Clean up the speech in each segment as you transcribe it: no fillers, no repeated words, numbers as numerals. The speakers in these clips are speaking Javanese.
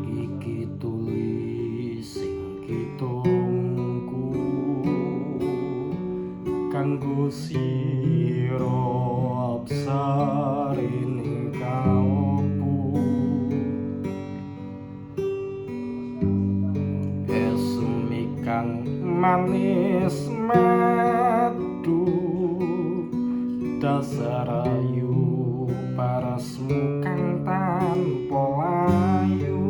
Iki tulis sing kitungku kanggo sira absarene kalebu. Esemi kang manis madu dasar ayu parasmu kang tanpa layu.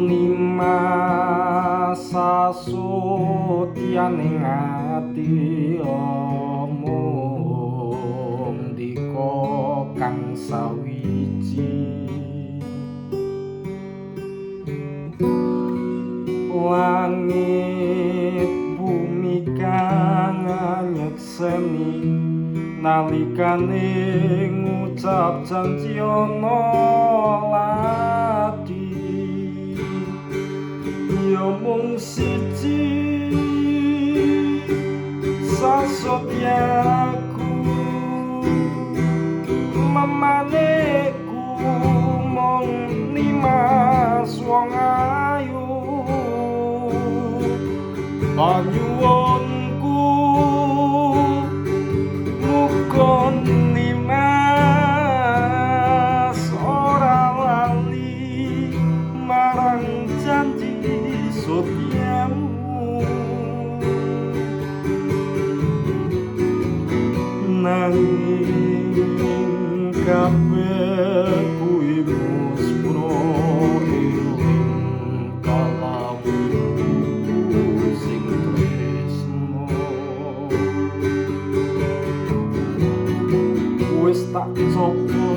Nimas sasutyaning ati omong ndika kang sawiji. Langit bumi kang nyekseni nalikane ngucap janji ana lati. Ya mung siji sasutyaku memaneku mung nimas wong ayu. Panyuwunku muga nimas ora lali marang janji sutyamu. Nanging kabeh kuwi muspro eling kalawiku sing tresno. Wis tak coba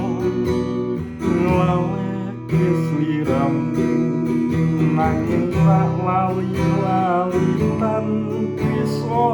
nglaleke sliramu nanging tak lali-lali tan bisa.